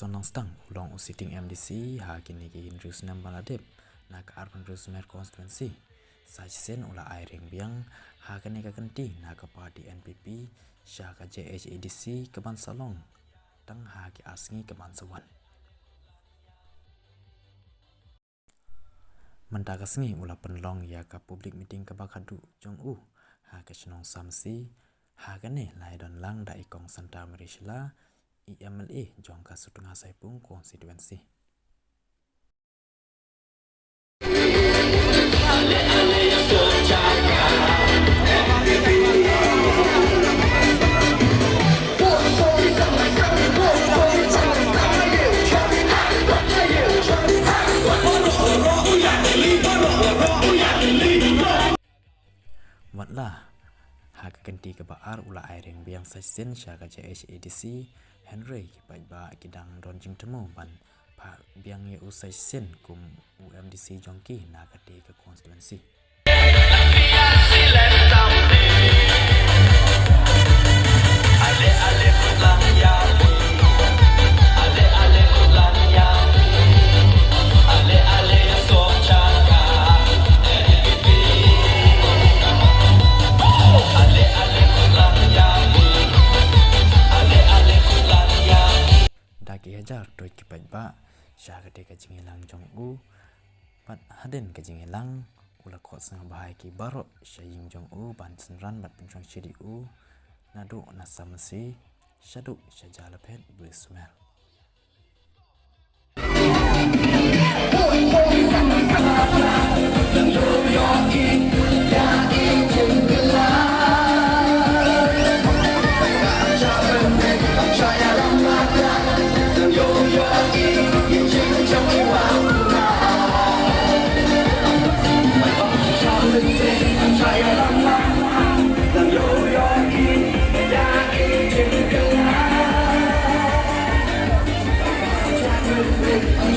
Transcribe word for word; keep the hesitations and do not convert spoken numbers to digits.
Nongstang u long u sitting M D C ha kine ki hynriew snem ba la dep na ka Urban Reserve Constituency. Sa shisien u la ai reng biang ha kane ka kynti na ka party N P P sha ka J H A D C kaban sa long tang ha ki ar sngi kaban sa wan. Mynta ka sngi u la pynlong ïa ka public meeting kaba khadduh jong u ha ka shnong Samsi. Ha kane la ïadon lang da i Kong Santa Mary Shylla, i M L A jong ka Sutnga Saipung constituency. Wat la ha ka kynti kaba ar u la ai reng biang sa shisien sha ka J H A D C, hynrei ki paidbah ki dang don jingthmu ban phah biang ïa u sa shisien kum u M D C jong ki na kata ka constituency. Da ki hajar tuid ki paidbah sha kata ka jingïalang jong u. Bad hadien ka jingïalang u la khot sngewbha ïa ki baroh sha ïing jong u ban synran bad pynshong shet ïa u naduh na Samsi shaduh sha Jalaphet Brismel.